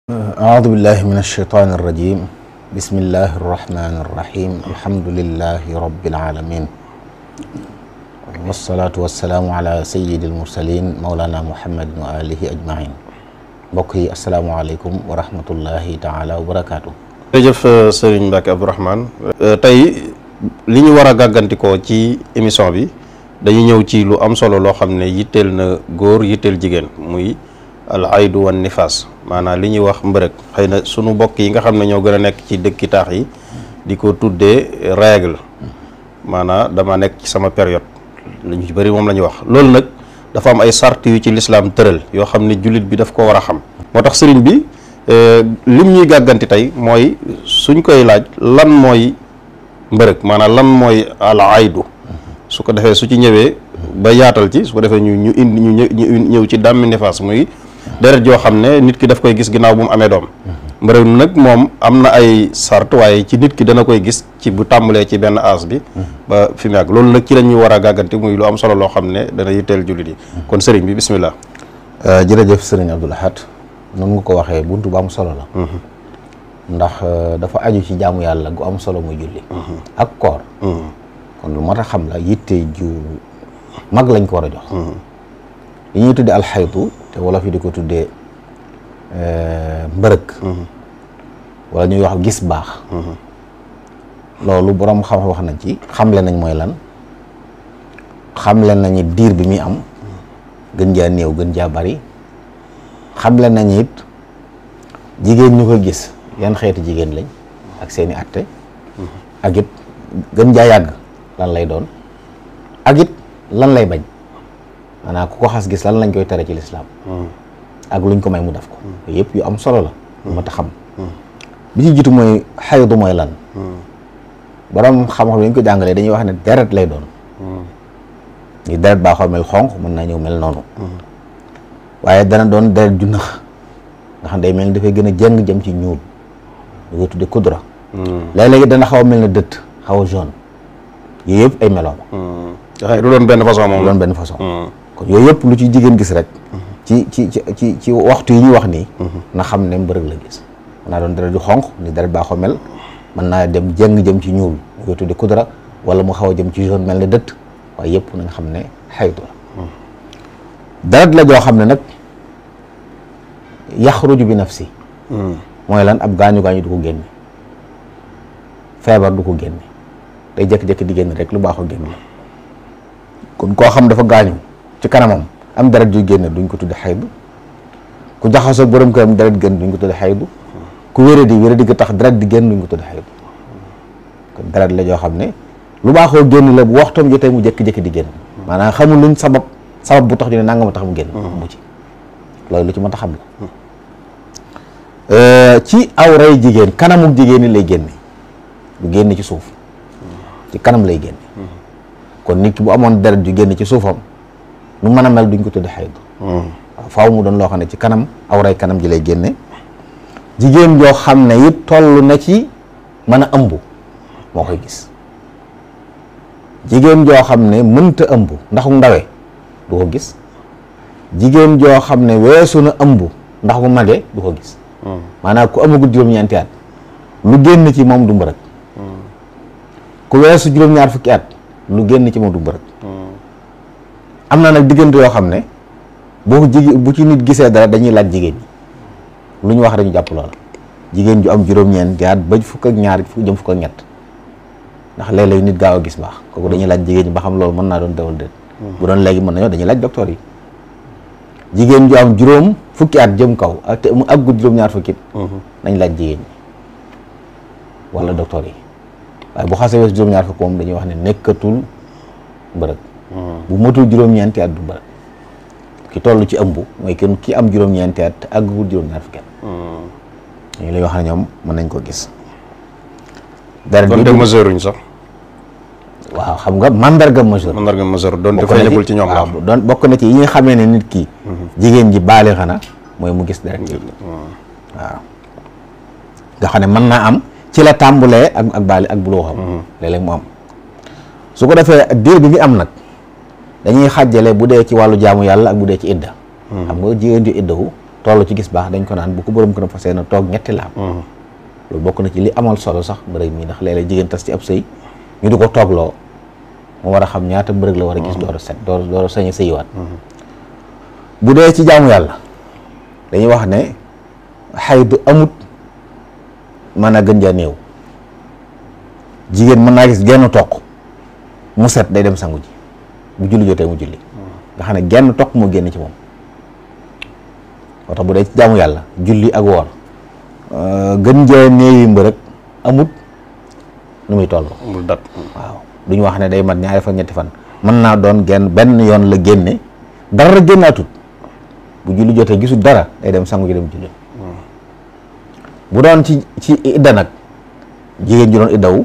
أعوذ بالله من الشيطان الرجيم بسم الله الرحمن الرحيم الحمد لله رب العالمين والصلاة والسلام على سيد المرسلين مولانا محمد وآله أجمعين mbokk yi asalaamaaleykum wa rahmatullahi taala wa barakaatu. jërëjëf Serigne Mbacke Abdourahmane tey li ñu war a gàggantikoo ci émission bi dañuy ñëw ci lu am solo loo xam ne yitteel na góor yitteel jigéen muy al aydu wan nifaas maanaam li ñuy wax mbërëg xëy na sunu mbokk yi nga xam ne ñoo gën a nekk ci dëkki taax yi di ko tuddee règle maanaam dama nekk ci sama période li ñu ci bëri moom la ñuy wax loolu nag dafa am ay sart yu ci lislaam tëral yoo xam ne jullit bi daf ko war a xam moo tax sëriñ bi lim ñuy gàgganti tey mooy suñ koy laaj lan mooy mbërëg maanaam lan mooy al aydu su ko defee su ci ñëwee ba yaatal ci su ko defee ñu indi ñu ñëw ci dàmmi nifaas muy deret joo xam ne nit ki daf koy gis ginnaaw bu mu amee doom mbërëg nag moom am na ay sart waaye ci nit ki dana koy gis ci bu tàmbalee ci benn âge bi ba fi mu yàgg loolu nag ci la ñuy war a gàgganti muy lu am solo loo xam ne dana yitteel jullit yi kon sëriñ bi bismillah. jërëjëf sëriñ Abdoul Ahad noonu nga ko waxee buntu bu am solo la ndax dafa aju ci jaamu yàlla gu am solo muy julli ak koor kon lu mat a xam la yitte ju mag lañ ko war a jox li ñuy tuddee alxaytu te wolof yi di ko tuddee mbërëg wala ñuy wax gis baax loolu boroom xam wax nañ ci xamle nañ mooy lan xamle nañu diir bi muy am gën jaa néew gën jaa bari xamle nañu it jigéen ñu ko gis yan xeeti jigéen lañ ak seeni atte ak it gën jaa yàgg lan lay doon ak it lan lay bañ maanaam ku ko xas gis lan lañ koy tere ci lislaam ak luñ ko may mu def ko yëpp yu am solo la lu mat a xam bi ci jiitu mooy xaydu mooy lan borom xam-xam yi ñu ko jàngalee dañuy wax ne deret lay doon ni deret baaxoo mel xonq mën naa ñëw mel noonu waaye dana doon deret ju nëx nga xam day mel ni dafay gën a jëng jëm ci ñuul ñu koy tudde kudra léeg-léegi dana xaw a mel ne dëtt xaw a jaune yooyu yëpp ay meloo la du doon benn façon moom du doon benn façon kon yooyu yëpp lu ci jigéen gis rek ci waxtu yi ñuy wax nii na xam ne mbërëg la gis mën naa doon deret ju xonq ni deret baaxoo mel mën naa dem jëng jëm ci ñuul ñu koy tudde kudra wala mu xaw a jëm ci jaune mel ne dëtt waaye yëpp nañ xam ne xaytu la deret la joo xam ne nag yaxruju bi nafsi mooy lan ab gaañu-gaañu du ko génne feebar du ko génne day jékki-jékki di génn rek lu baaxoo génn la kon koo xam dafa gaañu ci kanamam am deret ju génne duñ ko tudde xaydu ku jaxasoo borom këram deret génn duñ ko tudde xaydu ku wéradi ga tax deret di génn duñ ko tudde xaydu kon deret la joo xam ne lu baaxoo génn la bu waxtoom jotee mu jékki-jékki di génn maanaam xamul luñ sabab bu tax ñu ne nanga ma tax mu génn bu ci loolu lu ci mën a xam la ci awray jigéen kanamuk jigéen ñi lay génne du génn ci suuf ci kanam lay génne kon nit ki bu amoon deret ju génn ci suufam nu mën a mel duñ ko tudde xaydu waaw faaw mu doon loo xam ne ci kanam awray kanam ji lay génne jigéen joo xam ne it toll na ci mën a ëmb moo koy gis jigéen joo xam ne mënta ëmb ndax mu ndawee du ko gis jigéen joo xam ne weesu na ëmb ndax mu magee du ko gis maanaam ku amagul juróom-ñeenti at lu génn ci moom du mbërëg ku weesu juróom-ñaar fukki at lu génn ci moom du mbërëg am na nag diggante yoo xam ne bu ci nit gisee dara dañuy laaj jigéen ñi lu ñu wax dañu jàpp loola jigéen ju am juróom-ñeenti at ba fukk ak ñaar jëm fukk ak ñett ndax léeg-léeg nit gaaw a gis baax kooku dañuy laaj jigéen ñi ba xam loolu mën naa doon dewal déet bu doon léegi mën nañoo dañuy laaj docteur yi jigéen ju am juróom fukki at jëm kaw ak te mu àggut juróom-ñaar fukki nañ laaj jigéen ñi wala docteur yi waaye bu xasee weesu juróom-ñaar fukki moom dañuy wax ne nekkatul mbërëg bu matul juróom-ñeenti at du mbërëg ki toll ci ëmb mooy kenn ki am juróom-ñeenti at te àggul juróom-ñaar fukki at ñu lay wax ne ñoom mën nañ ko gis dara doonte mesure uñ sax waaw xam nga mandarga mesure doon dafa ñëbul ci ñoom la doon bokk na ci yi nga xamee ne nit ki jigéen ji baali xana mooy mu gis deret waaw nga xam ne mën naa am ci la tàmbulee ak baali ak buloo xam léeg-léeg mu am su ko defee diir bi ngi am nag dañuy xàjjale bu dee ci wàllu jaamu yàlla ak bu dee ci idda xam nga jigéen ju iddawu toll ci gis baax dañ ko naan bu ko borom këram fas yéene toog ñetti laab loolu bokk na ci li amal solo sax mbërëg mi ndax léeg-léeg jigéen tas ci ab sëy ñu di ko toogloo mu war a xam ñaata mbërëg la war a gis door a set door a sañ a sëyiwaat bu dee ci jaamu yàlla dañuy wax ne xaydu amut mën a gën jaa néew jigéen mën naa gis genn toq mu set day dem sangu ji bu julli jotee mu julli nga xam ne genn toq moo génn ci moom moo tax bu dee ci jaamu yàlla julli ak woor gën jaa néewi mbërëg amut nu muy toll amul dat waaw duñu wax ne day mat ñaari fan ñetti fan mën naa doon benn yoon la génne dara génnaatut bu julli jotee gisul dara day dem sangu ji dem julli bu doon ci idda nag jigéen ji doon iddawu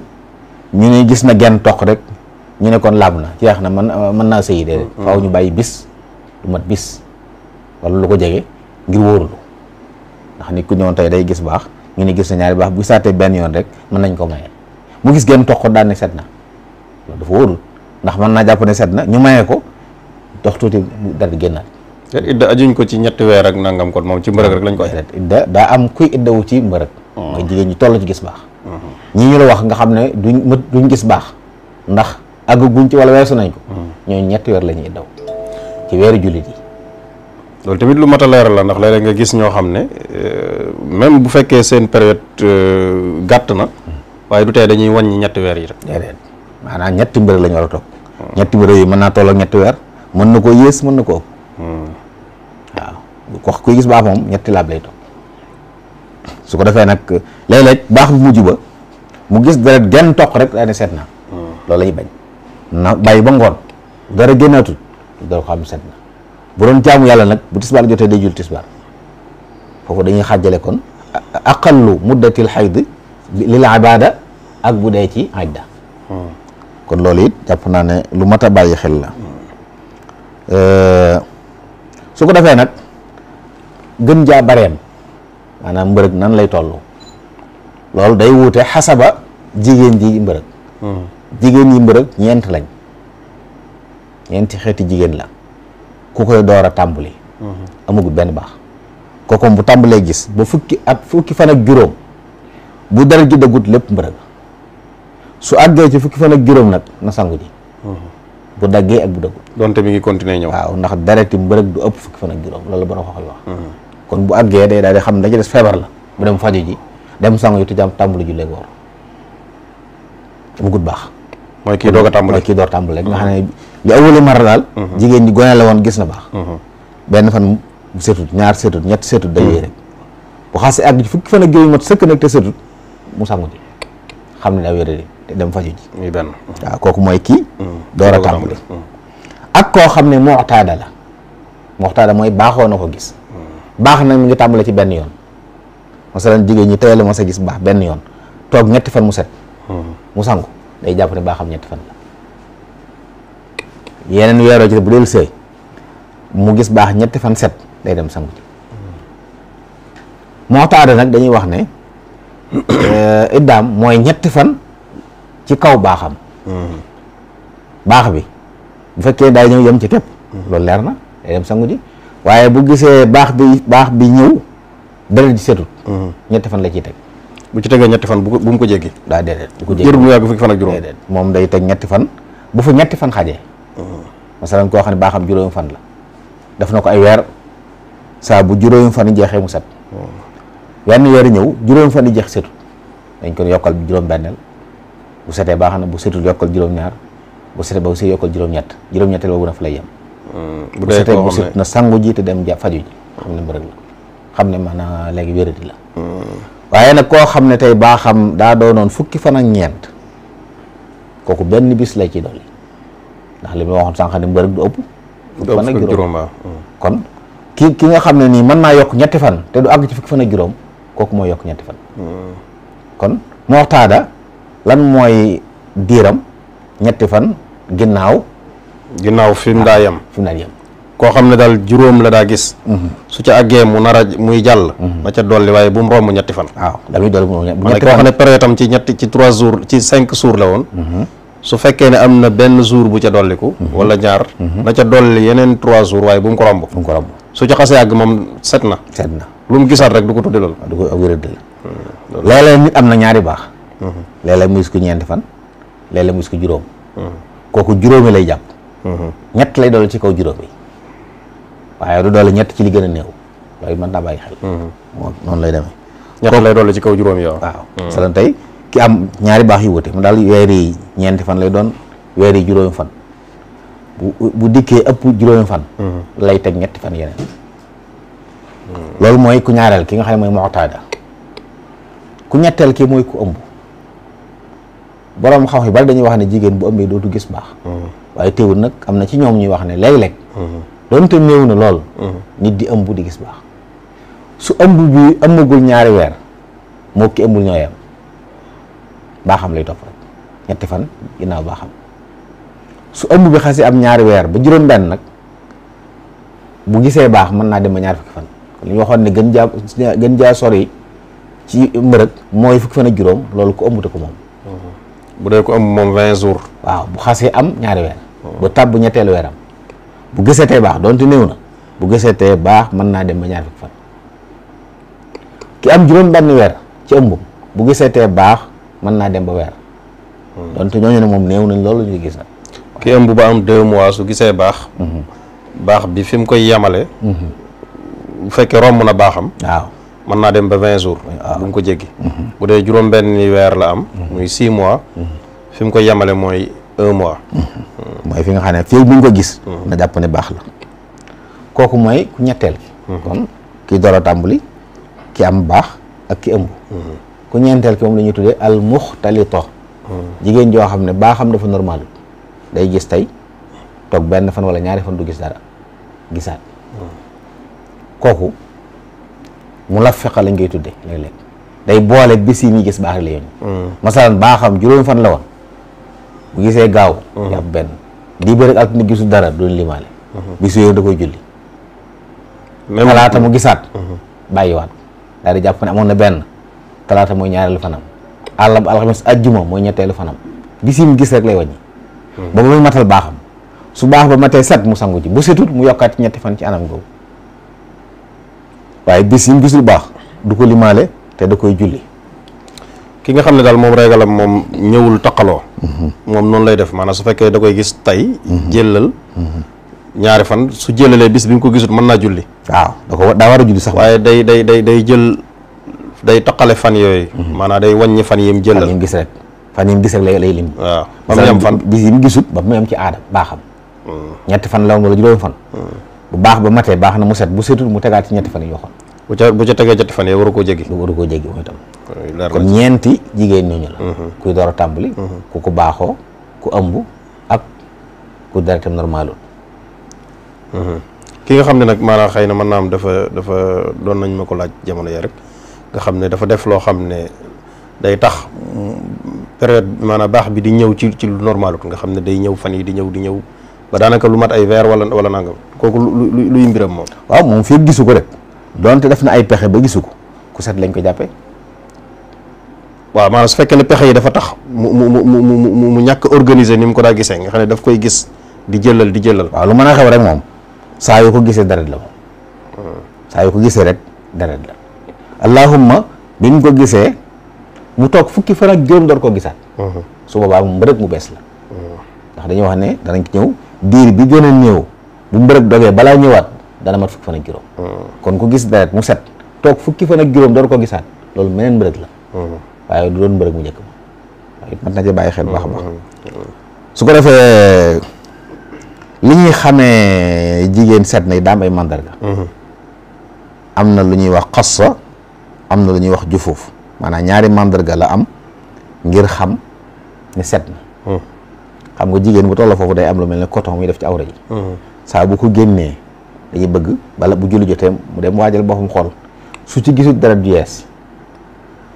ñu ne gis na genn toq rek ñu ne kon laab na jeex na mën naa sëyi déedéet faaw ñu bàyyi bis du mat bis wala lu ko jege ngir wóorlu ndax nit ku ñëwoon tey day gis baax ñu ne gis na ñaari baax bu saatee benn yoon rek mën nañ ko maye mu gis genn toq daan ne set na loolu dafa wóorul ndax mën naa jàpp ne set na ñu maye ko dox tuuti mu dal di génnaat idda ajuñ ko ci ñetti weer ak nangam kon moom ci mbërëg rek lañ ko aj idda daa am kuy iddawu ci mbërëg mooy jigéen ñi toll ci gis baax ñi ñu la wax nga xam ne duñ gis baax ndax àgguñ ci wala weesu nañ ko ñooñu ñetti weer la ñuy iddaw ci weeru jullit yi loolu tamit lu mat a leeral la ndax léeg-léeg nga gis ñoo xam ne même bu fekkee seen période gàtt na waaye du tey dañuy wàññi ñetti weer yi rek déedéet maanaam ñetti mbërëg la ñu war a toog ñetti mbërëg yi mën naa toll ak ñetti weer mën na koo yées mën na ko ëpp waaw ko kuy gis baax moom ñetti laab lay toog su ko defee nag léeg-léeg baax bu mujj ba mu gis dara genn toq rek daa ne seet na loolu la ñuy bañ na bàyyi ba ngoon dara génnaatul dara ko xam seet na bu doon jaamu yàlla nag bu tisbaar jotee day jul tisbaar foofu dañuy xàjjale kon aqallu muddatil xayd lil ibada ak bu dee ci idda kon loolu it jàpp naa ne lu mat a bàyyi xel la su ko defee nag gën jaa bareem maanaam mbërëg nan lay toll loolu day wuute xasaba jigéen ji mbërëg jigéen yi mbërëg ñeent lañ ñeenti xeeti jigéen la ku koy door a tàmbali amagul benn baax kooku bu tàmbalee gis ba fukki fan ak juróom bu dara ji daggut lépp mbërëg su àggee ci fukki fan ak juróom nag na sangu ji bu daggee ak bu daggut donte mi ngi continuer ñëw waaw ndax dereti mbërëg du ëpp fukki fan ak juróom loolu borom xoxoy wax kon bu àggee day daal di xam ne da ci des feebar la bu dem faju ji dem sangu ji te jàmm tàmbali ju léegi war bu gut baax mooy kii doog a tàmbali mooy kii door tàmbali nga xam ne li awali mara daal jigéen ñi gone la woon gis na baax benn fan setut ñaar setut ñett setut day yee rek bu xasee àgg ci fukki fan ak juróom mat sëkk nag te setut mu sangu ji xam ne daa wéradi te dem faju ji muy benn waaw kooku mooy kii door a tàmbali ak koo xam ne mu'taada la mu'taada mooy baaxoo na ko gis baax nag mi ngi tàmbale ci benn yoon masalan jigéen ñi tey la mos a gis baax benn yoon toog ñetti fan mu set mu sangu day jàpp ne baaxam ñetti fan la yeneen weeroo ci bu del sëy mu gis baax ñetti fan set day dem sangu ci mu'taada nag dañuy wax ne iddaam mooy ñetti fan ci kaw baaxam baax bi bu fekkee daay ñëw yem ci képp loolu leer na day dem sangu ji waaye bu gisee baax bi ñëw deret ji setut ñetti fan la ciy teg bu ci tegee ñetti fan bu mu ko jéggi daa déedéet bu ko jéggi jër bu mu yàgg fukki fan ak juróom déedéet moom day teg ñetti fan bu fa ñetti fan xajee masalan koo xam ne baaxam juróomi fan la def na ko ay weer saa bu juróomi fan yi jeexee mu set wenn weer yi ñëw juróomi fan yi jeex setut dañ ko yokkal juróom benneel bu setee baax na bu setul yokkal juróom-ñaar bu setee ba aussi yokkal juróom-ñetteel boobu na fa lay yem bu setee bu set na sangu ji te dem faju ji xam ne mbërëg la xam ne maanaam léegi wéradi la waaye nag koo xam ne tey baaxam daa doonoon fukki fan ak ñeent kooku benn bis lay ci dolli ndax li ma waxoon sànq ne mbërëg du ëpp fukki fan ak juróom kon ki nga xam ne nii mën naa yokk ñetti fan te du àgg ci fukki fan ak juróom kooku mooy yokk ñetti fan kon mu'taada lan mooy diiram ñetti fan ginnaaw fi mu daa yem koo xam ne daal juróom la daa gis su ca àggee mu nar a muy jàll na ca dolli waaye bu mu romb ñetti fan waaw damuy dolli bu ñetti koo xam ne période am ci 3 jours ci 5 jours la woon su fekkee ne am na benn jour bu ca dolliku wala ñaar na ca dolli yeneen 3 jours waaye bu mu ko romb su ca xasee yàgg moom set na lu mu gisaat rek du ko tudde loolu du ko ak wéradi la léeg-léeg nit am na ñaari baax léeg-léeg mu gis ko ñeenti fan léeg-léeg mu gis ko juróom kooku juróomi lay jàpp ñett lay doole ci kaw juróomi waaye du doole ñett ci li gën a néew loolu mën naa bàyyi xel moom noonu lay demee ñett lay doole ci kaw juróomi yow waaw masalan tey ki am ñaari baax yu wute mu daal weer yi ñeenti fan lay doon weer yi juróomi fan bu dikkee ëpp juróomi fan lay teg ñetti fan yeneen loolu mooy ku ñaareel ki nga xam ne mooy mu'tada ku ñetteel ki mooy ku ëmb boroom xam-xam yi bari dañuy wax ne jigéen bu ëmbee dootu gis baax waaye teewul nag am na ci ñoom ñuy wax ne léeg-léeg doonte néew na lool nit di ëmb di gis baax su ëmb bi ëmmagul ñaari weer moo ki ëmbul ñooy am baaxam lay topp rek ñetti fan ginnaaw baaxam su ëmb bi xasee am ñaari weer ba juróom benn nag bu gisee baax mën naa dem ba ñaar fukki fan li ñu waxoon ne gën jaa sori ci mbërëg mooy fukki fan ak juróom loolu ko ëmbute ko moom bu dee ko ëmb moom 20 jours waaw bu xasee am ñaari weer ba tàbb ñetteelu weeram bu gisatee baax doonte néew na bu gisatee baax mën naa dem ba ñaar fukki fan ki am juróom benn weer ci ëmbum bu gisatee baax mën naa dem ba weer doonte ñooñu ne moom néew nañ loolu ñu gis nag ki ëmb ba am 2 mois su gisee baax baax bi fi mu koy yemale bu fekkee romb na baaxam waaw mën naa dem ba 20 jours bu mu ko jéggi bu dee juróom benn weer la am muy 6 mois fi mu koy yemale mooy 1 mois mooy fi nga xam ne fii bu ñu ko gis na jàpp ne baax la kooku mooy ku ñetteel ki kon kii door a tàmbali ki am baax ak ki ëmb ku ñeenteel ki moom la ñuy tuddee al muxtalito jigéen joo xam ne baaxam dafa normal day gis tey toog benn fan wala ñaari fan du gis dara gisaat kooku mu la feqa lañ koy tuddee léeg-léeg day boole bis yi muy gis baax la yoon masalan baaxam juróomi fan la woon bu gisee gaaw jàpp benn di bëri ak ni gisul dara doon limaale bis yooyu da koy julli talaata mu gisaat bàyyiwaat daal di jàpp ne amoon na benn talaata mooy ñaareelu fanam alxames ajjuma mooy ñetteelu fanam bis yi mu gis rek lay wàññi ba muy matal baaxam su baax ba matee set mu sangu ci bu setut mu yokkaat ci ñetti fan ci anam googu waaye bis yi mu gisul baax du ko limaale te da koy julli ki nga xam ne daal moom régalam moom ñëwul taqaloo moom noonu lay def maanaam su fekkee da koy gis tey jëlal ñaari fan su jëlalee bis bi mu ko gisut mën naa julli waaw daa war a julli sax waaye day jël day taqale fan yooyu maanaam day wàññi fan yi mu jëlal fan yi mu gis rek fan yi mu gis rek lay lim waaw ba mu yem fan bis yi mu gisut ba mu yem ci aada baaxam ñetti fan la woon wala juróomi fan bu baax ba matee baax na mu set bu setul mu tegaat ci ñetti fan yi waxoon bu ca tegee ñetti fan yi waru koo jéggi mooy tam kon ñeenti jigéen ñooñu la kuy door a tàmbali ku ko baaxoo ku ëmb ak ku deretam normalul ki nga xam ne nag maanaam xëy na mën naa am dafa doon nañ ma ko laaj jamono ya rek nga xam ne dafa def loo xam ne day tax période maanaam baax bi di ñëw ci lu normalut nga xam ne day ñëw fan yi di ñëw ba daanaka lu mat ay weer wala nangam kooku luy mbiram moom waaw moom fii gisu ko rek donte def na ay pexe ba gisu ko ku set lañ ko jàppee waaw maanaam su fekkee ne pexe yi dafa tax mu ñàkk organiser ni mu ko daa gisee nga xam ne daf koy gis di jëlal waaw lu mën a xew rek moom saa yu ko gisee deret la moom saa yu ko gisee rek deret la allahumma bi mu ko gisee mu toog fukki fan ak juróom door koo gisaat su boobaa mu mbërëg mu bees la ndax dañuy wax ne danañ ci ñëw diir bi gën a néew bu mbërëg dogee balaa ñëwaat dana mat fukki fan ak juróom kon ku gis deret mu set toog fukki fan ak juróom door ko gisaat loolu meneen mbërëg la waaye du doon mbërëg mu njëkk ma waaye it mat na ci bàyyi xel baax a baax su ko defee li ñuy xamee jigéen set na daam ay mandarga am na lu ñuy wax xassa am na lu ñuy wax jufuuf maanaam ñaari mandarga la am ngir xam ne set na xam nga jigéen bu toll foofu day am lu mel ne coton muy def ci awra ji saa bu ko génnee dañuy bëgg bala bu julli jotee mu dem waajal boppam xool su ci gisul dara du yees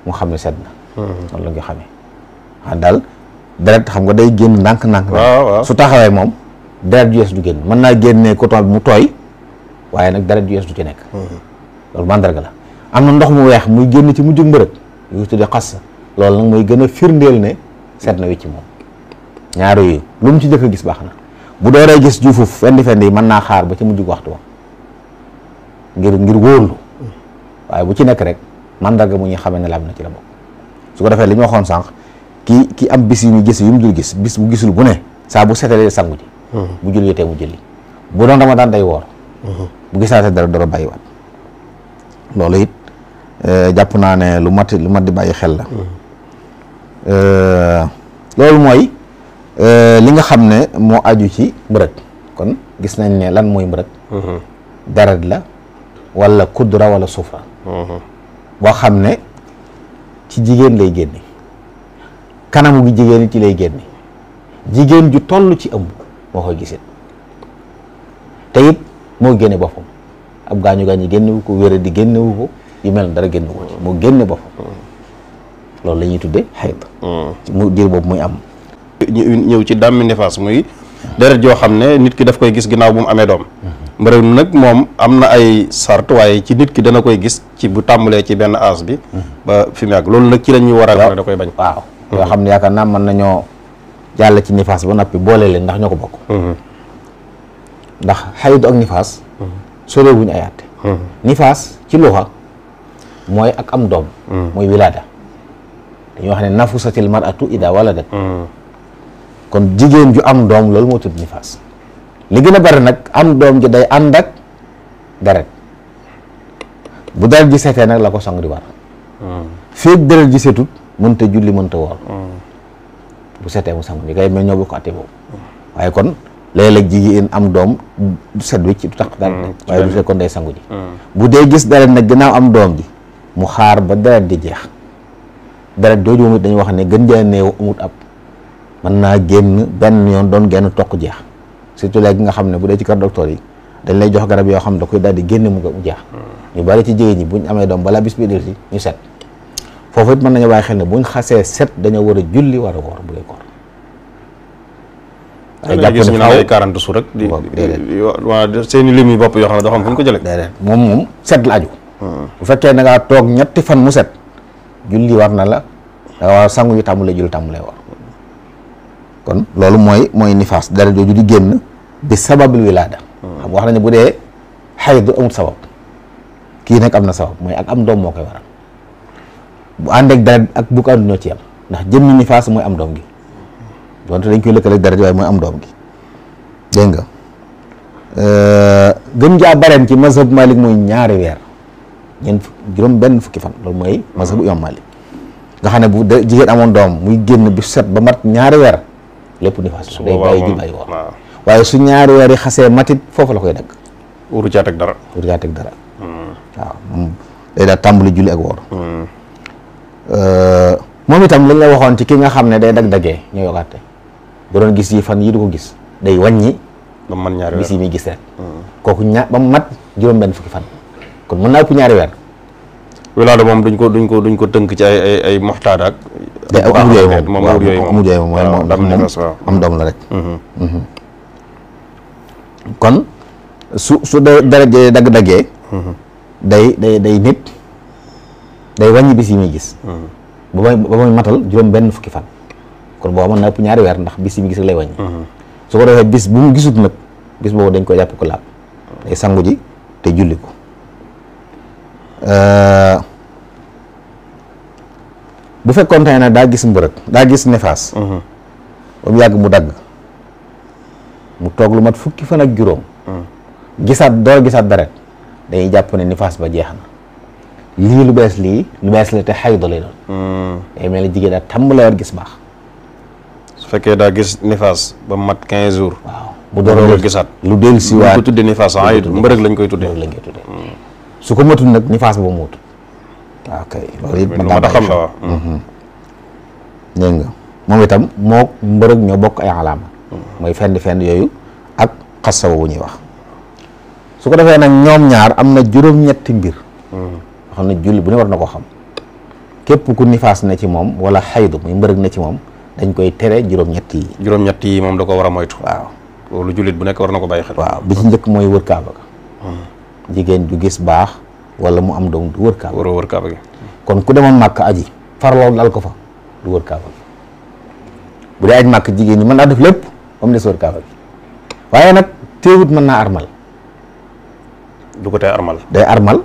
mu xam ne set na loolu la nga xamee xam daal deret xam nga day génn ndànk-ndànk su taxawee moom deret ju yees du génn mën naa génnee coton bi mu tooy waaye nag deret ju yees du ci nekk loolu mandarga la am na ndox mu weex muy génn ci mujjug mbërëg yu tuddee xas loolu nag mooy gën a firndeel ne set na wicc moom ñaar yooyu lu mu ci jëkk a gis baax na bu dooree gis juufuf fendi yi mën naa xaar ba ci mujjug waxtu wa ngir wóorlu waaye bu ci nekk rek mandarga mu ñu xamee ne laab na ci la bokk. su ko defee li ñu waxoon sànq ki am bis yu ñu gis yu mu dul gis bis bu gisul bu ne saa bu setalee sangu ji bu julli tee mu julli bu doon Ramadan day woor bu gisaate dara bàyyiwaat loolu it jàpp naa ne lu mat di bàyyi xel la loolu mooy li nga xam ne moo aju ci mbërëg kon gis nañ ne lan mooy mbërëg deret la wala kudra wala sufra boo xam ne ci jigéen lay génne kanamu gi jigéen ci lay génne jigéen ju toll ci ëmb moo koy gisit te it moo génne boppam ab gaañu génnewu ko wéra di génnewu ko yu mel ne dara génnewu ko ci moo génne boppam loolu la ñuy tudde xayd mu diir boobu muy am ñëw ci dàmmi nifaas muy deret joo xam ne nit ki daf koy gis ginnaaw bu mu amee doom mbërëg nag moom am na ay sart waaye ci nit ki dana koy gis ci bu tàmbalee ci benn âge bi ba fi mu yàgg loolu nag ci la ñuy waral ne da koy bañ waaw yoo xam ne yaakaar naa mën nañoo jàll ci nifaas ba noppi boole leen ndax ñoo ko bokk ndax xaydu ak nifaas sorewuñu ay àtte nifaas ci luxa mooy ak am doom mooy wilaada dañuy wax ne nafusatil mar'atu ida waladat kon jigéen ju am doom loolu moo tudd nifaas li gën a bari nag am doom ji day ànd ak deret bu deret ji setee nag la ko sang di war féeg deret ji setut mënta julli mënta woor bu setee mu sang ni kay mel ñoo bokk àtte boobu waaye kon léeg-léeg jigéen am doom set wicc du tax deret waaye bu fekkoon day sangu ji bu dee gis deret nag ginnaaw am doom ji mu xaar ba deret di jeex deret jooju moom it dañuy wax ne gën jaa néew amut ab mën naa génn benn yoon doon genn toq jeex surtout léegi nga xam ne bu dee ci kër docteur yi dañ lay jox garab yoo xam ne da koy daal di génne mu jeex ñu bari ci jigéen ñi buñ amee doom balaa bis bi dellusi ñu set foofu it mën nañu bàyyi xel ne buñ xasee set dañoo war a julli war a woor bu dee koor ay jàpp ne faaw ay 40 jours rek di waa seeni lim yi bopp yoo xam ne doo xam fu ñu ko jëlee déedéet moom set la aju bu fekkee da ngaa toog ñetti fan mu set julli war na la da war sangu yu tàmmulee julli tàmmulee war kon loolu mooy nifaas dara jooju di génn bi sababil wilaada xam wax nañu bu dee xaydu amut sabab kii nag am na sabab mooy ak am doom moo koy waral bu ànd ak dara ak bu ko àndunoo ci yam ndax jëmmi nifaas mooy am doom gi donte dañ koy lëkkale ak dara waaye mooy am doom gi dégg nga gën jaa bareen ci mazhab Malik mooy ñaari weer juróom benn fukki fan loolu mooy mazhabu imam Malik nga xam ne bu jigéen amoon doom muy génn bi set ba mat ñaari weer lépp nifaas day bàyyi ji bàyyi woor waaye su ñaari weer yi xasee matit foofu la koy dagg wuru caa teg dara waaw moom day daal tàmbali julli ak woor moom itam lañ la waxoon ci ki nga xam ne day dag-daggee ñoo yokaate bu doon gis yi fan yi du ko gis day wàññi ba man ñaari weer gis yi muy gis rek kooku ba mu mat juróom benn fukki fan kon mën naa ëpp ñaari weer wilaada moom duñ ko tënk ci ay moxtaad ak amul yooyu moom am doom la rek kon su dara dagg-daggee day nit day wàññi bis yi muy gis ba muy matal juróom benn fukki fan kon boo mën na ëpp ñaari weer ndax bis yi muy gis rek lay wàññi su ko defee bis bu mu gisut nag bis boobu dañ koy jàpp ko laab day sangu ji te julli ko bu fekkoon tey nag daa gis mbërëg daa gis nifaas ba mu yàgg mu dagg mu toog lu mat fukki fan ak juróom gisaat deret dañuy jàpp ne nifaas ba jeex na lii lu bees la te xaydo lay doon day mel ni jigéen daal tàmbalee war gis baax su fekkee daa gis nifaas ba mat 15 jours waaw bu doon gisaat lu del si waat ko tuddee nifaas mbërëg lañ koy tuddee su ko matul nag nifaas ba mu wut waaw kay loolu it mën naa xam la waaw dégg nga moom itam moo mbërëg ñoo bokk ay alaama mooy fenn yooyu ak xasawa bu ñuy wax su ko defee nag ñoom ñaar am na juróom-ñetti mbir yoo xam ne julli bu ne war na ko xam képp ku nifaas na ci moom wala xaydu muy mbërëg na ci moom dañ koy tere juróom-ñett yi moom da ko war a moytu waaw loolu jullit bu nekk war na ko bàyyi xel waaw bi ci njëkk mooy wër kaaba ga jigéen ju gis baax wala mu am doom du wër kaaba gi kon ku demoon màkk aji farloo dal ko fa du wër kaaba gi bu dee aj màkk jigéen ñi mën naa def lépp ba mu des wër kaaba gi waaye nag téewut mën naa armal du ko tee armal. day armal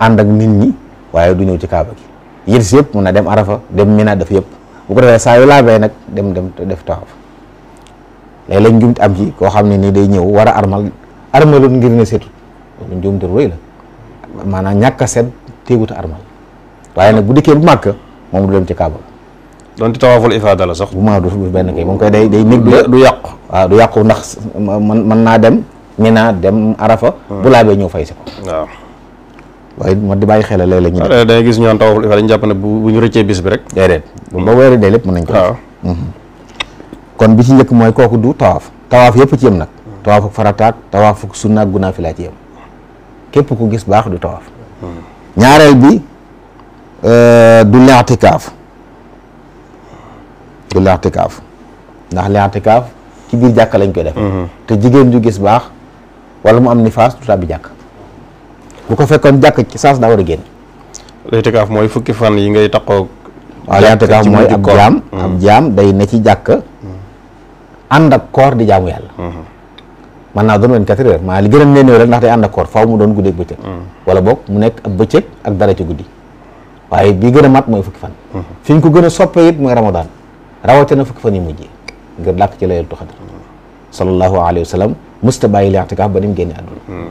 ànd ak nit ñi waaye du ñëw ci kaaba gi yit si yëpp mun na dem arafa dem mina def yëpp bu ko defee saa yu laabee nag dem def tawaaf léeg-léeg njumte am ci koo xam ne nii day ñëw war a armalul ngir ne setut loolu njumte rëy la maanaam ñàkk a set téegut a armal waaye nag bu dikkee bu màkk moom du dem ci kaaba donte tawaaful ifaada la sax. bu maa du benn kay moom koy day nég du yàqu. waaw du yàqu ndax mën naa dem mina dem arafa bu laabee ñëw fay si ko waaw waaye ma di bàyyi xel léeg-léeg ñu da ngay gis ñu naan tawaaful ifaada dañu jàpp ne bu ñu rëccee bis bi rek. déedéet ba weeri dee lépp mën nañ ko waaw kon bi ci njëkk mooy kooku du tawaaf yëpp ci yem nag tawaaf ak farataak tawaaf ak sunna ak gunaa fi laa ci yem képp ku gis baax du tawaaf ñaareel bi du li'tikaaf ndax li'tikaaf ci biir jàkka lañ koy def te jigéen ju gis baax wala mu am nifaas du tàbbi jàkk bu ko fekkoon jàkk ci saas daa war a génn li'tikaaf mooy fukki fan yi ngay taxaw. waaw li'tikaaf mooy ab jaam day ne ci jàkk ànd ak koor di jaamu yàlla man naa doon 24 heures maa li gën a néew rek ndax day ànd ak koor faaw mu doon guddeeg bëccëg wala boog mu nekk ab bëccëg ak dara ci guddi waaye bii gën a mat mooy fukki fan fi ñu ko gën a soppee it mooy ramadan rawatina fukki fan yi mujjee ngir dàkk ci laylatul qadr sallallahu alayhi wa sallam musta bàyyi li'tikaaf ba ni mu génne àdduna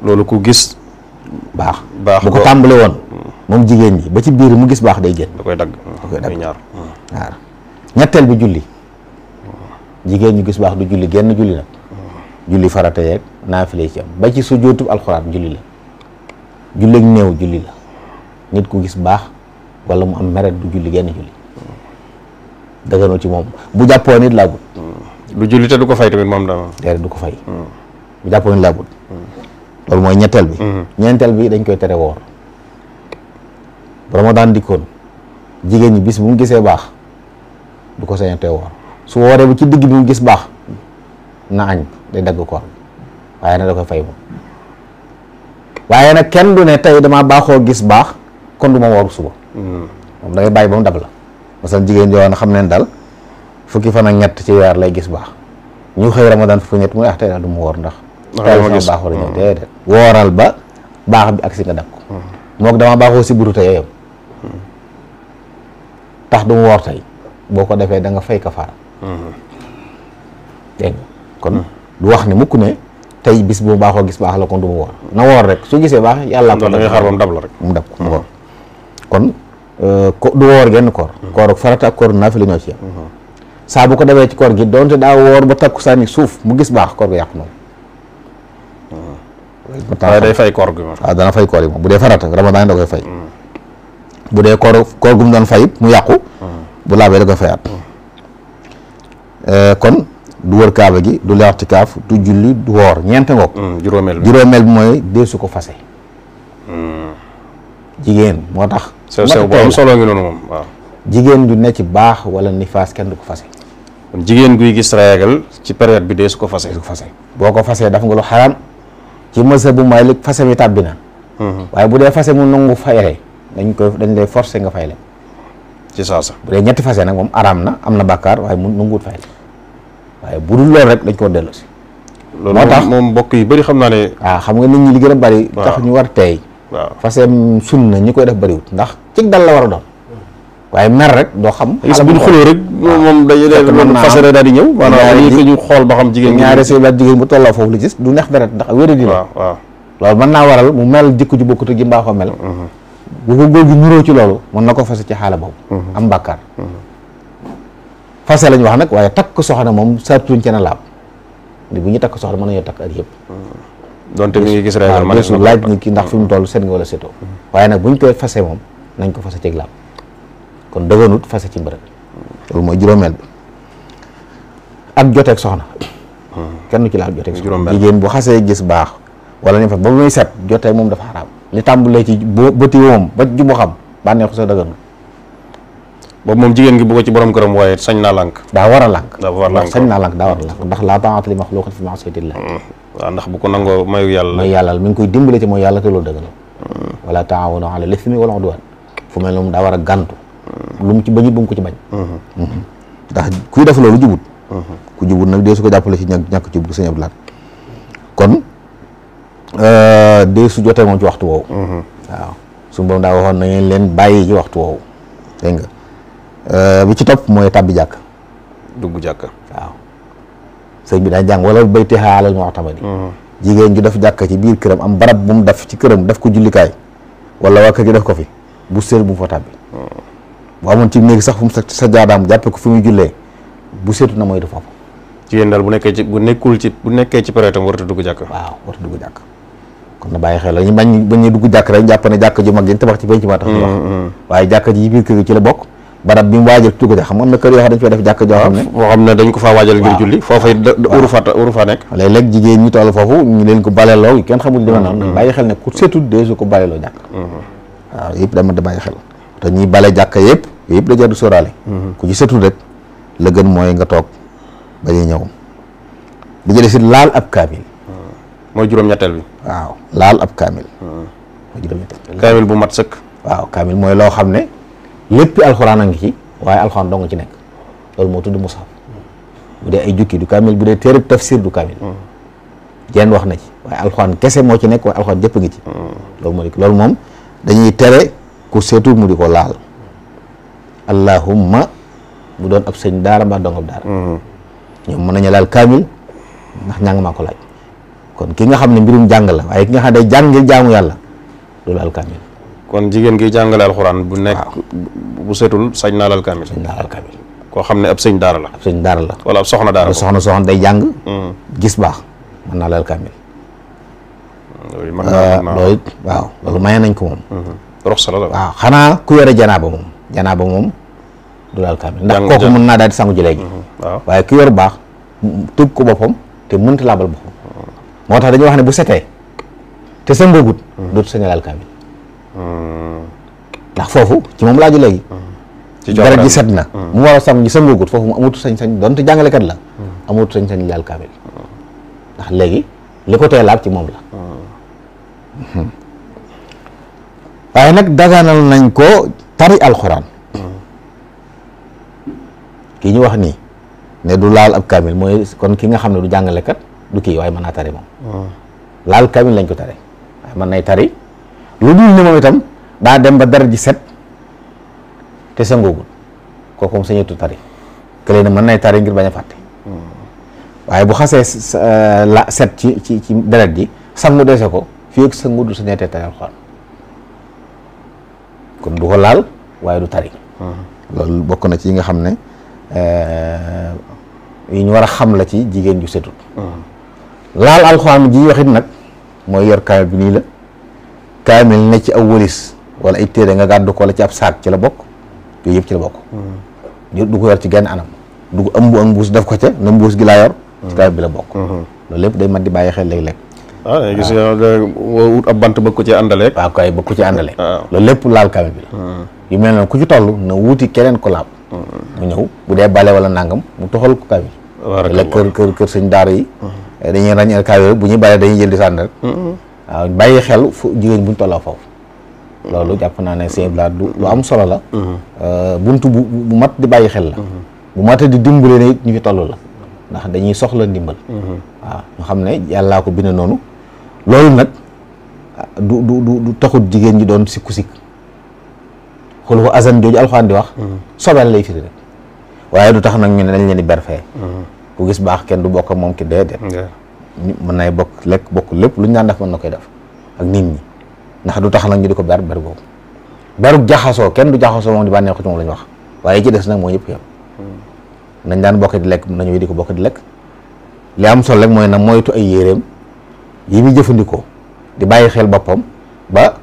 loolu ku gis baax bu ko tàmbale woon moom jigéen ñi ba ci biir mu gis baax day génn da koy dagg ñaar ñetteel bi julli jigéen ñu gis baax du julli genn julli nag julli farata yeeg naafile ci am ba ci sujjóotub alxuraan julli la julleeg néew julli la nit ku gis baax wala mu am meret du julli genn julli dëgganoo ci moom bu jàppoo nit laabut du julli te du ko fay tamit moom dama déedéet du ko fay bu jàppoo nit laabut loolu mooy ñetteel bi ñeenteel bi dañ koy tere woor bu Ramadan dikkoon jigéen ñi bis bu mu gisee baax du ko sañatee woor su wooree bu ci digg bi mu gis baax na añ day dagg koor waaye nag da koy fay moom waaye nag kenn du ne tey damaa baaxoo gis baax kon du ma woor suba moom da ngay bàyyi ba mu dab la masalan jigéen joo xam ne daal fukki fan ak ñett ci weer lay gis baax ñu xëy Ramadan fukki ñett mu ne tey daal du ma woor ndax tey sama baax war a ñëw déedéet wooral ba baax bi ak si nga dab ko moog damaa baaxoo si buru tey yow tax du ma woor tey boo ko defee da nga fay kafaara dégg nga kon du wax ne mukk ne tey bis bu mu baaxoo gis baax la kon du mu woor na woor rek su gisee baax yàlla ko da ngay xaar ba mu dab la rek mu dab ko mu woor kon du woor genn koor koor ak farata ak koor naafila ñoo ci yam saa bu ko demee ci koor gi doonte daa woor ba takku saani suuf mu gis baax koor gi yàqu noonu waaye day fay koor gi moom waaw dana fay koor yi moom bu dee farata Ramadan da koy fay bu dee koor gu mu doon fay mu yàqu bu laabee da koy fayaat kon du wër kaaba gi du li'tikaaf du julli du woor ñeente ngoog juróomeel bi mooy deesu ko fase jigéen moo tax sew bu am solo ngi noonu moom waaw jigéen ju ne ci baax wala nifaas kenn du ko fase kon jigéen guy gis règle ci période bi deesu ko fase boo ko fasee daf nga lu xaraam ci mazhab bu Maalik fase mi tàbbi na waaye bu dee fase mu nangu fayre dañ lay forcer nga fay leen ci saasa bu dee ñetti fase nag moom araam na am na bàkkaar waaye mu nanguwut fay leen waaye bu dul loolu rek dañ koo dellu si loolu moo tax moom mbokk yi bëri xam naa ne waaw xam nga nit ñi li gën a bëri tax ñu war teey waaw faseem sunna ñi koy def bëriwut ndax cig dal la war a doon waaye mer rek doo xam gis bu ñu xuloo rek moom day fase daal di ñëw maanaam lii ñu xool ba xam jigéen ñaari sëy ba jigéen bu tolloo foofu li gis du neex deret ndax wéra di la waaw loolu mën naa waral mu mel jikko ji bokkut ak gi mbaaxoo mel bu ko góor gi ñuroo ci loolu mën na ko fase ci xaala boobu am bàkkaar fase lañ wax nag waaye takk soxna moom sartuñ ci na laab ni bu ñu takk soxna mën nañoo takk at yëpp donte mi ngi gis règle ma laaj ni ki ndax fi mu toll seet nga wala seetoo waaye nag buñ koy fase moom nañ ko fase ci laab kon dëgganut fase ci mbërëg loolu mooy juróomeel bi ak joteeg soxna kenn ci laal joteeg soxna jigéen bu xasee gis baax wala ni fa ba muy set joteeg moom dafa xaraam li tàmbalee ci bëti moom ba ju mu xam bànneexu sa dëgganut boobu moom jigéen gi bu ko ci borom këram waaye sañ naa lànk daa war a lànk sañ naa lànk daa war a lànk ndax laa ta'ata li maxluqin fi ma'siyatillah waaw ndax bu ko nangoo mayu yàlla mi ngi koy dimbale ci mooy yàlla te loolu dëgganut wala ta'awanu ala l-ithmi wal 'udwan fu mel noonu daa war a gàntu lu mu ci bañut bu mu ko ci bañ ndax kuy def loolu jubut ku jubut nag dee su ko jàppale ci ñàkk ci bu Sëñ Abdou Lahad kon dee su jotee moom ci waxtu woowu. waaw su borom daa waxoon na ngeen leen bàyyi ci waxtu woowu dégg nga bi ci topp mooy tàbbi jàkk. dugg jàkk. waaw sëñ bi daa jàng wala baytihaa alal mu'tamadi. jigéen ju def jàkk ci biir këram am barab bu mu def ci këram def ko jullikaay wala waa kër gi def ko fi bu seet bu mu fa tàbbi. bu amoon ci néeg sax fu mu sa jaadaam jàppe ko fi muy jullee bu seetu na mooy du foofu. jigéen daal bu nekkee ci période am warut a dugg jàkk. waaw warut a dugg jàkk kon na bàyyi xel la ñu bañ ñu dugg jàkk rek jàpp ne jàkk ju mag dañ tabax ci penc ma tax ñu wax waaye jàkk ji biir kër gi ci la bokk barab bi mu waajal dugg jàkk xam nga am na kër yoo xam dañ fay def jàkk joo xam ne boo xam ne dañ ko faa waajal ngir julli foofa uru fa nekk léeg-léeg jigéen ñi toll foofu ñu leen ko baleloo kenn xamul dima noonu bàyyi xel ne ku seetul deesu ko baleloo jàkk waaw yëpp dama da bàyyi xel te ñuy bale jàkk yëpp da jar du sóoraale ku ci seetul rek la gën mooy nga toog bañ a ñëw di jële si laal ab kaamil mooy juróom-ñetteel bi waaw laal ab kaamil mooy juróom-ñetteel kaamil bu mat sëkk waaw kaamil mooy loo xam ne léppi alxuraan a ngi ci waaye alxuraan dong ci nekk loolu moo tudd mushaf bu dee ay jukki du kaamil bu dee téereb tafsir du kaamil jenn wax na ci waaye alxuraan kese moo ci nekk waaye alxuraan jëpp ngi ci loolu moom dañuy tere ku seetu mu di ko laal allahumma bu doon ab sëñ daara mbaa dongab daara ñoom mën nañu laal kaamil ndax ñàng maa ko laaj kon ki nga xam ne mbirum jàng la waaye ki nga xam ne day jàng ngir jaamu yàlla du laal kaamil kon jigéen gi jàngale alxuraan bu nekk bu seetul sañ naa laal kaamil koo xam ne ab sëñ daara la ab sëñ daara la wala ab soxna daara soxna day jàng gis baax mën naa laal kaamil loolu waaw loolu maye nañ ko moom roxsa la waaw xanaa ku yore janaaba moom du laal kaamil ndax kooku mën naa daal di sangu ji léegi waaw waaye ku yor baax tëgg ko boppam te mënta laabal boppam moo tax dañuy wax ne bu setee te sa ngoogut dootu sañ a laal kaamil ndax foofu ci moom laaju léegi dara ji set na mu war a sangu ji sa ngoogut foofu mu amatu sañ-sañ donte jàngalekat la amatu sañ-sañ laal kaamil ndax léegi li ko tee laab ci moom la waaye nag daganal nañ ko tari alxuraan kii ñu wax nii ne du laal ab kaamil mooy kon ki nga xam ne du jàngalekat du kii waaye mën naa tari moom laal kaamil lañ ko tare waaye mën nay tari lu dul ne moom itam daa dem ba dara ji set te sangoogul kooku moom sañatu tari kële ne mën nay tari ngir bañ a fàtte waaye bu xasee set ci deret ji sangu dese ko fii ak sangu du sañatee tari alxuraan kon du ko laal waaye du tari loolu bokk na ci yi nga xam ne yi ñu war a xam la ci jigéen ju setut laal alxuraan ji waxit nag mooy yor kaamil bi nii la kaamil ne ci aw wëlis wala ay téere nga gàddu ko wala ci ab saak ci la bokk yooyu yëpp ci la bokk du ko yor ci genn anam du ko ëmb ak mbuus def ko ca na mbuus gi laa yor ci kaamil bi la bokk loolu lépp day mat di bàyyi xel léeg-léeg gis wut ab bant bëgg ko ci àndale waaw kay bëgg ko ci àndale loolu lépp laal kaamil bi la yu mel noonu ku ci toll na wuti keneen ko laab mu ñëw bu dee bale wala nangam mu toxal ko kaamil la kër sëñ daara yi dañuy ràññee kaamil bu ñuy bale dañuy jël di sànni rek waaw bàyyi xel fu jigéen buñ tolloo foofu loolu jàpp naa ne sëñ Blaat lu am solo la buntu bu mat di bàyyi xel la bu mat di dimbale ne it ñu fi toll la ndax dañuy soxla ndimbal waaw ñu xam ne yàllaa ko bind noonu loolu nag du taxut jigéen ñi doon sikku-sikk xul ko azan jooju alxuraan di wax sobel lay firi rek waaye du tax nag ñu ne dañ leen di berfee ku gis baax kenn du bokk moom ki déedéet mën nay bokk lekk bokk lépp lu ñu daan def mën na koy def ak nit ñi ndax du tax nag ñu di ko ber boobu beruk jaxasoo kenn du jaxasoo moom di bànneexu ci moom la ñu wax waaye ci des nag moo yëpp yam nañ daan bokk di lekk nañu di ko bokk di lekk li am solo rek mooy nag moytu ay yéreem yi muy jëfandikoo di bàyyi xel boppam ba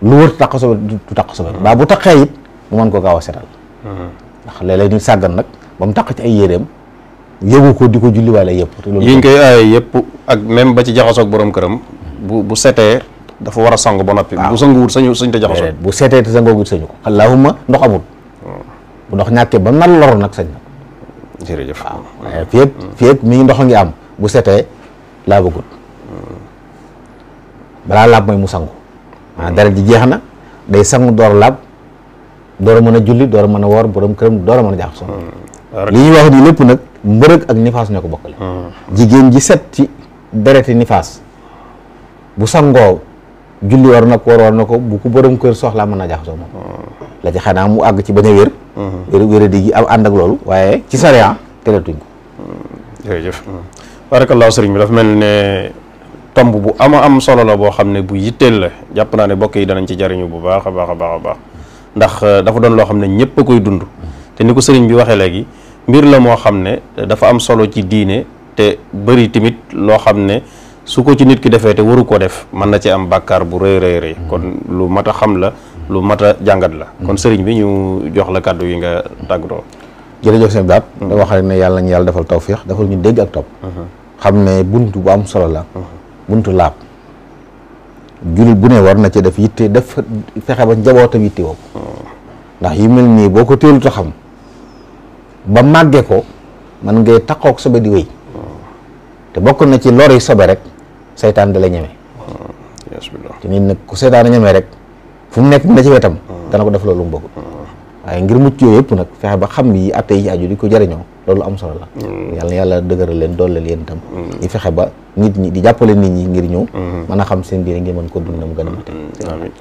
lu wër taq sobe du taq sobe baa bu taqee it mu mën ko gaaw a setal ndax léeg-léeg nit sàggan nag ba mu taq ci ay yéreem yëgu ko di ko julliwaale yëpp yi ñu koy aaye yëpp ak même ba ci jaxasoo ak borom këram bu setee dafa war a sangu ba noppi bu sanguwut sañ te jaxasoo bu setee te sangoowut sañu ko allahumma ndox amul bu ndox ñàkkee ba nan lor nag sañ na jërëjëf waaw waaye fii ak mi ngi ndox ngi am bu setee laa bëggut balaa laab mooy mu sangu maanaam deret ji jeex na day sangu door a laab door a mën a julli door a mën a woor borom këram door a mën a jaax sonn li ñuy wax nii lépp nag mbërëg ak nifaas ñoo ko bokkale jigéen ji set ci dereti nifaas bu sangoo julli war na ko bu ko borom kër soxlaa mën na jaxasoo moom la ci xanaa mu àgg ci bañ a wér di gi am ànd ak loolu waaye ci sariya teratuñ ko. jërëjëf barakallahu sëriñ bi dafa mel ne tomb bu am solo la boo xam ne bu yitteel la jàpp naa ne bokk yi danañ ci jariñu bu baax a baax a baax a baax ndax dafa doon loo xam ne ñëpp a koy dund te ni ko sëriñ bi waxee léegi mbir la moo xam ne dafa am solo ci diine te bëri tamit loo xam ne su ko ci nit ki defee te waru ko def mën na ci am bàkkaar bu rëy kon lu mat a xam la lu mat a jàngat la kon sëriñ bi ñu jox la kàddu yi nga tàggatoo. jërëjëf sëñ Daat da wax rek ne yàlla ñu yàlla defal tawfiix defal ñu dégg ak topp xam ne buntu bu am solo la buntu laab jullit bu ne war na ci def yitte def fexe ba njabootam yitte woo ndax yu mel nii boo ko teelut a xam ba màggee ko man ngay takkook sobe di wéy te bokk na ci lori sobe rek seytaan da la ñeme te nit nag ku seytaan a ñeme rek fu mu nekk na ci wetam dana ko def loolu mu bëgg waaye ngir mucc yooyu yëpp nag fexe ba xam yi atte yi aju di ko jëriñoo loolu am solo la yàlla yàlla dëgëral leen dooleel yéen itam ñu fexe ba nit ñi di jàppale nit ñi ngir ñëw mën a xam seen diine ngeen mën ko dund na mu gën a mate.